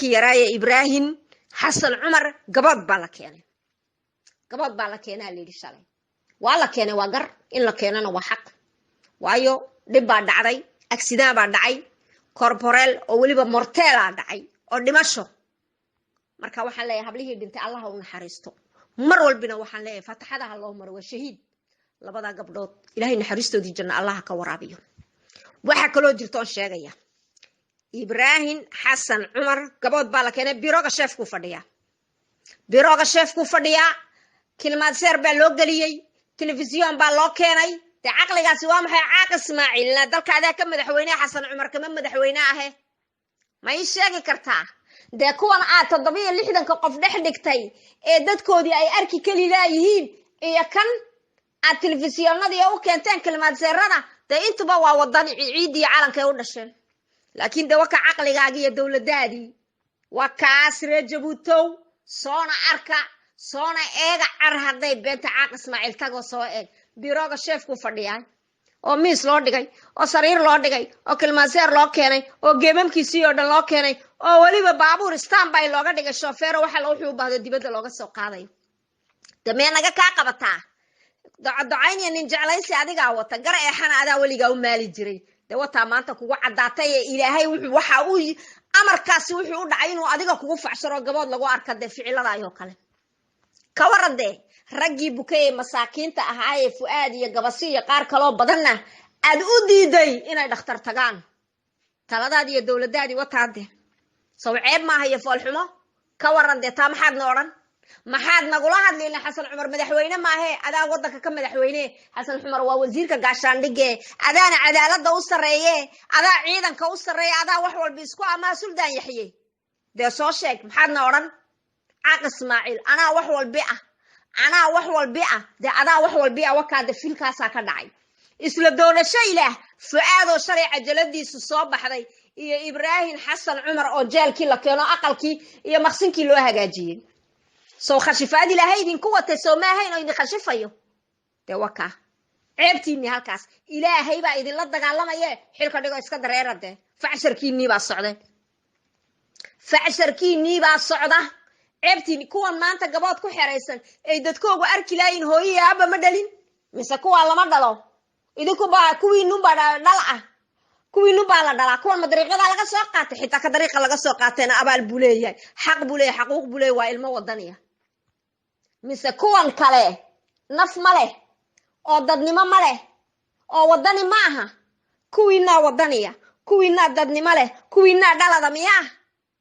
Inankii yaraaye Ibraahim Xasan Cumar gabood baa la keenay, gabood baa la keenaa layidhi shalay. Waa la keenay, waa gar in la keenana, waa xaq, waayo dhib baa dhacday, accident baa dhacay, corporel oo weliba mortel aa dhacay oo dhimasho. Marka waxaan leeyahay hablihii dhintay Allaha u naxariisto. Mar walbina waxaan leeyahay faataxadaha loo maro, waa shahiid labadaa gabdhood, Ilahay naxariistoodii janna Allaha ka waraabiyo. Waxaa kaloo jirta oon sheegaya, Ibraahim Xasan Cumar gabood baa la keenay, bureau-ga chef-kuu fadhiyaa, bureau-ga chef-kuu fadhiyaa, climatiseur baa loo geliyey, telefisyon baa loo keenay. Dee caqligaasi waa maxay, Caaq Ismaaciilna? Dalka adaa ka madaxweyne, Xasan Cumar kama madaxweyne ahe, ma ii sheegi kartaa? Dee kuwan aad 67-ka qof dhex dhigtay ee dadkoodii ay arki keli laayihiin iyo kan aad telefisyoonadii u keenteen climatiseur-ada, dee intuba waa wadani, ciiddii calankay u dhasheen. Laakiin de waka caqligaagii iyo dowladaadii waa kaas. Reer Jabuutow, soona arka, soona eega. Car hadday beenta, Caaq Ismaaciil tagoo soo eeg, bureau-ga chef-kuu fadhiyaa oo miis loo dhigay oo sariir loo dhigay oo climatiseur loo keenay oo geemamkiisii oo dhan loo keenay oo weliba baabuur standby looga dhigay, shofeero waxa wuxuu u baahdo dibadda looga soo qaadayo. De mee naga kaa qabataa docodocayn nin jeclaysi adigaa wata, gar eexana adaa weligaa u maali jiray. Dee wataa maanta kugu caddaatay ee Ilaahay wuxuu waxa uu amarkaasi wuxuu u dhacay inuu adiga kugu facsharo, gabood lagu arka. Dee ficiladaayoo kale ka waran? Dee raggii bukay ee masaakiinta ahaa ee Fu'aad iyo Gabasi iyo qaar kaloo badanna aad u diiday inay dhakhtar tagaan. Taladaadi iyo dowladaadii wataade, sow ceeb maaha iyo foolxumo? Ka waran dee taa? Maxaadna odhan? Maxaad nagula hadlayna? Xasan Cumar madaxweyne maahe, adaa wadanka ka madaxweyne. Xasan Cumar waa wasiirka gaashaandhige, adaana cadaalada u sarreeye, adaa ciidanka u sarreeye, adaa wax walba isku amaa Suldaan Yaxye. Dee soo sheeg, maxaadna odhan, Caaq Ismaaciil? Anaa wax walbi ah, anaa wax walbi ah. Dee adaa wax walbi ah, wakaade filkaasaa ka dhacay. Isla doonasho Ilaah, Fu'aadoo shalay cajaladiisu soo baxday iyo Ibraahim Xasan Cumar oo jeelkii la keeno, aqalkii iyo maqsinkii loo hagaajiyey, sow khashifaad Ilaahay idinku watay soo maahayn oo idin khashifayo? Dee wakaa ceebtiinii halkaas. Ilaahay baa idinla dagaalamaye, xilka dhigo, iska dareera. Dee facsharkiinii baa socde, facsharkiinii baa socda, ceebtiini. Kuwan maanta gabood ku xeraysan ay dadkoogu arki laayiin, hooyihi aaba ma dhalin mise kuwaa lama dhalo? Idinkubaa kuwiinunbaa dhal ah, kuwiinunbaa la dhalaa. Kuwan ma dariiqyadaa laga soo qaatay? Xitaa ka dariiqa laga soo qaatayna abaal buu leeyahay, xaq buu leeyahay, xaquuq buu leeyahay, waa ilmo wadaniya. Mise kuwan kale naf ma leh oo dadnimo ma leh oo wadani ma aha? Kuwiinaa wadaniya, kuwiinaa dadnimo leh, kuwiinaa dhalada miyaa?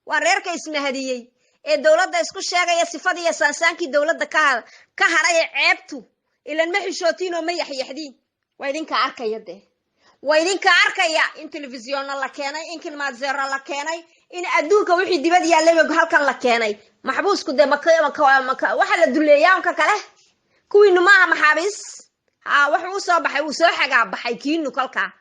Waa reerka ismahadiyey ee dowladda isku sheegaya, sifadii iyo saansaankii dowladda ka hadhay ee ceebtu ilan ma xishootiin oo ma yaxyaxdiin. Waa idinka arkaya dee, waa idinka arkaya in telefisyoonna la keenay, in climatiseur-o la keenay, in adduunka wixii dibad yaallayba halkan la keenay. Maxbuusku dee waxa la duleeyaa unka kale. Kuwiinu maaha maxaabiis. Ha wuxuu u soo baxay, uu soo xagaa baxay kiinu kolkaa.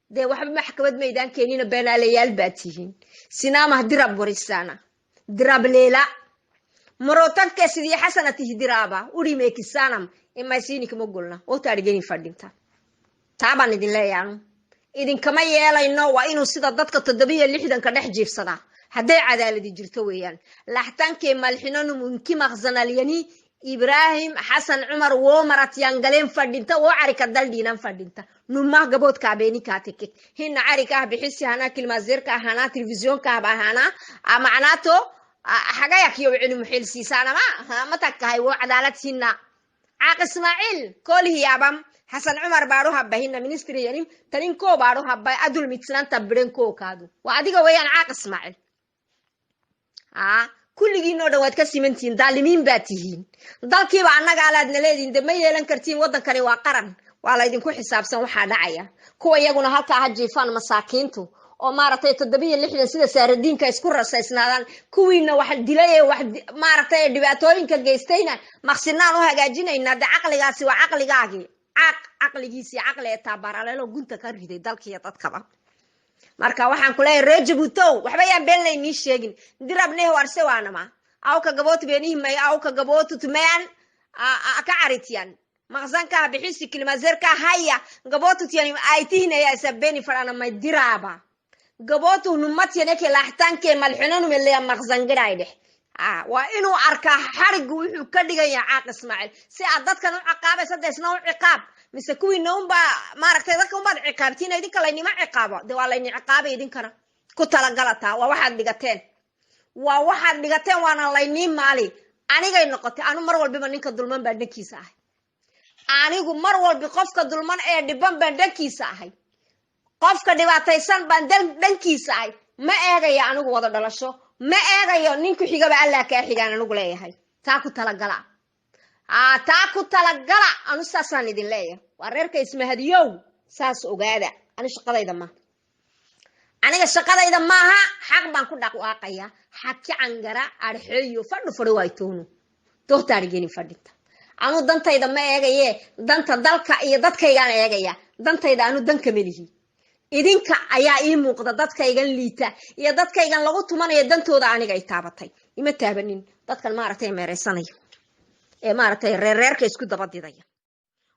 Dee waxba maxkamad maydaan keenina, beenaalayaal baa tihiin. Sinaamah dirab warisana dirab leela marotanke sidii xasanatihi diraaba urimekisanam imaysiinikama golna otaadhigenin fadhinta. Taa baan idin leeyaanu idinkama yeelayno. Waa inuu sida dadka 67-ka dhex jiifsadaa hadday cadaaladi jirto weeyaan. Laxtankee malxinonu maqsanalyani Ibrahim Xasan Cumar wo maratyangaleen fadhinta wo carika daldhiinan fadhinta numah gaboodkaabeeni kaatekek hina carikaah bixisi hanaa climatiseur-ka hanaa telefisyoonkaah hanaa macnaato xagayakiyo wicinu muxilsiisaanama matakkahay wo cadaalad hina. Caaq Ismaaciil koolihiyaabam Xasan Cumar baadhu habba hina ministry yanim tanin koo baadhu habba adul mitnanta biren koo kaadu waa adiga weeyaan, Caaq Ismaaciil. Aa kulligiin oo dhan waad ka simantihiin, daalimiin baa tihiin. Dalkiiba annaga alaadna leedihin, de ma yeelan kartiin. Waddankani waa qaran, waa laydinku xisaabsan waxaa dhacaya. Kuwa iyaguna halkaa ha jiifaan masaakiintu oo maaragtay 67 sida saaradiinka isku rasaysnaadaan. Kuwiina wax dilay ee wax maaragtay dhibaatooyinka geystayna maqsinaan u hagaajinaynaa. De caqligaasi waa caqligaagii, caaq caqligiisii, caqli ee taabaraleelo gunta ka riday dalkiiyo dadkaba. Marka waxaan ku leeyahay reer Jabuutow, waxba yaan been laynii sheegin. Dirabneh warse waanama awka gaboot beenihimay awka gabootu tumayaan ka caritiyan maqsankaha bixisi climatiseur-ka haya gabootutyan aytihinaya isa beeni fadhana may diraaba. Gabootuhnumatyaneke laaxtaankee malxinanumeleya maqsangidhaydheh. Waa inuu arkaa xadhiggu wuxuu ka dhigan yahay Caaq Ismaaciil. Si aad dadkan u ciqaabaysa, de isna u ciqaab. Mise kuwiina unbaa maaragtay, dadka unbaad ciqaabtiin, idinka laynima ciqaabo? De waa layni ciqaabay, idinkana ku talagalataa. Waa waxaad dhigateen, waa waxaad dhigateen, waana laynii maali. Anigay noqotay, anu mar walbiba ninka dulman baan dhankiisa ahay. Anigu mar walbi qofka dulman ee dhiban baan dhankiisa ahay, qofka dhibaataysan baan dhankiisa ahay. Ma eegayo anigu wada dhalasho, ma eegayo ninku xigaba, Allaa kaa xigaan anigu leeyahay. Taa ku talagala, taa ku talagala. Anu saasaan idin leeyahay, waa reerka Ismahadiyow, saas ogaada. Ani shaqadayda maaha, aniga shaqadayda maaha. Xaq baan ku dhaqwaaqaya. Xaki cangara arxeeyo fadhu fadho waaytoono dohtaarigeni fadhinta. Anu dantayda ma eegaye, danta dalka iyo dadkaygaan eegaya. Dantayda anu danka melihi, idinka ayaa ii muuqda. Dadkaygan liita iyo dadkaygan lagu tumanayo dantooda aniga ay taabatay, ima taabanin dadkan maaragtay meereysanaya ee maaragtay reerreerka isku daba didaya.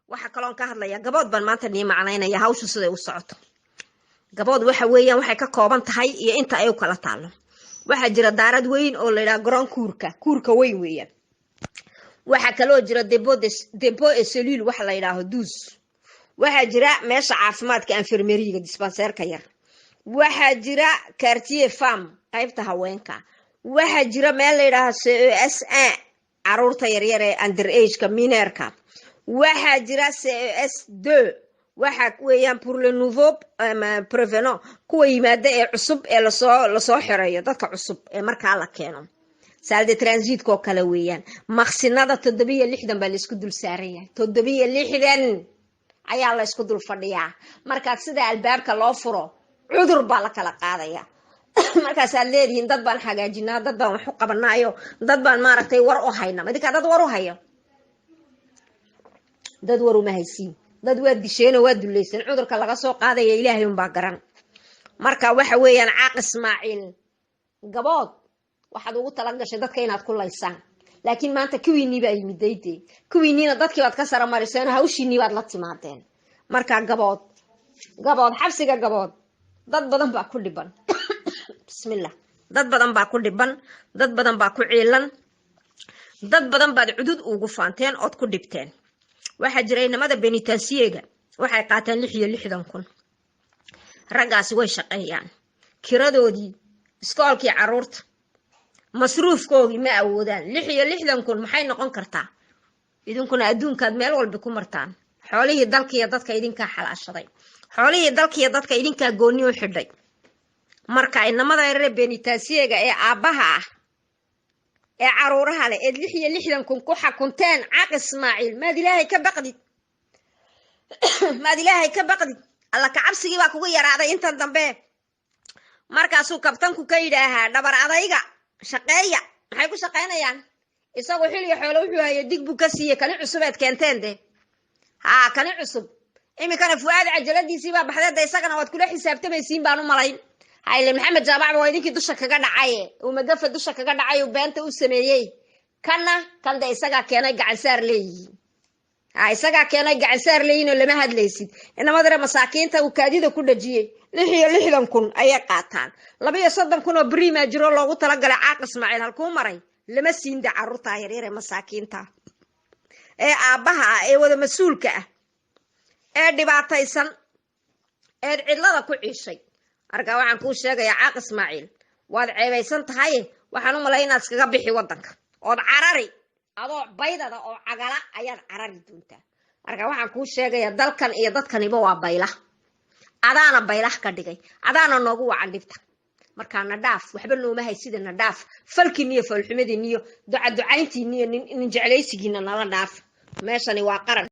Waxaa kaloon ka hadlaya Gabood baan maanta nii macnaynaya hawshu siday u socoto. Gabood waxa weeyaan waxay ka kooban tahay iyo inta ay u kala taallo. Waxaa jira daarad weyn oo la yidhaha garoon kuurka, kuurka weyn weeyaan. Waxaa kaloo jira dépôt et cellule waxa la yidhaaho duus. Waxaa jira meesha caafimaadka, infirmerie-ga, dispensaire-ka yar. Waxaa jira quartier femme, qaybta haweenka. Waxaa jira meel la yidhaaho CES 1, caruurta yaryar ee under age-ka, mineur-ka. Waxaa jira CES 2, waxa weeyaan pour le nouveau prévenu, kuwa yimaada ee cusub ee lasoo xereeyo, dadka cusub ee markaa la keeno, salle de transit-ka oo kale weeyaan. Maqsinada 67 baa laisku dul saaran yahay, 67 ayaa la isku dul fadhiyaa. Markaad sida albaabka loo furo, cudur baa la kala qaadaya. Markaasaad leedihiin dad baan hagaajinaa, dad baan wax u qabanaayo, dad baan maaragtay war u hayna. Idinkaa dad war u hayo? Dad war uma haysiin. Dad waa disheenoo waa dulaysan. Cudurka laga soo qaadaya Ilaahay unbaa garan. Marka waxa weeyaan, Caaq Ismaaciil, Gabood waxaad ugu tala gashay dadka inaad ku laysaan, laakiin maanta kuwiinii baa yimid dayde, kuwiiniina dadkii baad ka saramariseen, hawshiinii baad la timaadeen. Marka Gabood, Gabood, xabsiga Gabood dad badan baa ku dhiban. Bismillah. Dad badan baa ku dhiban, dad badan baa ku ciilan, dad badan baad cudud ugu faanteen ood ku dhibteen. Waxaa jira inamada pénitencier-ga, waxay qaateen 66,000. Raggaasi way shaqeeyaan, kiradoodii, iskoolkii caruurta, masruufkoogii ma awoodaan. 66,000 maxay noqon kartaa? Idinkuna adduunkaad meel walba ku martaan. Xoolihii dalkiiyo dadka idinkaa xalaashaday, xoolihii dalkiiyo dadka idinkaa goonni u xidhay. Marka inamada reer pénitencier-ga ee aabbaha ah ee caruuraha leh eed 66,000 ku xakunteen, Caaq Ismaaciil, maad Ilaahay ka baqdid? Maad Ilaahay ka baqdid? Alla kacabsigii baa kugu yaraaday intan dambe. Markaasuu kabtanku ka yidhaahaa, "Dhabar adayga, shaqeeya." Maxay ku shaqaynayaan? Isagoo xilliga xoole wuxuu hayay dig buu ka siiyey kani cusubeed keenteen de. Haa, kani cusub iminkana Fu'aad cajaladiisii baa baxdee de, isagana waad kula xisaabtamaysiin baan u malayn. Hayle Maxamed Jaamacba waa idinkii dusha kaga dhacay, uu magafa dusha kaga dhacay, uu beenta u sameeyey. Kanna kan de isagaa keenay, gacansaar leeyihiin. Ha, isagaa keenay, gacansaar leeyihin oo lama hadlaysid. Inamadare masaakiinta uu kaadida ku dhajiyey 66,000 ayay qaataan. 32,000 oo briima jiro loogu talagalay Caaq Ismaaciil, halkuu maray? Lama siin de caruurta yaryar ee masaakiinta ee aabbaha ah ee wada mas-uulka ah ee dhibaataysan eed cidlada ku ciishay. Marka waxaan kuu sheegayaa, Caaq Ismaaciil, waad ceebaysan tahay. Waxaan u malay inaad iskaga bixi waddanka ood carari, adoo baydada oo cagala ayaad carari doontaa. Marka waxaan kuu sheegayaa, dalkan iyo dadkaniba waa baylah, adaana baylah ka dhigay, adaana noogu wacan dhibta. Markaa na dhaaf, waxba nooma haysida, na dhaaf. Falkiiniyo foolxumadiiniyo ducaducayntiiniyo nin jeclaysigiina nala dhaaf. Meeshani waa qaran.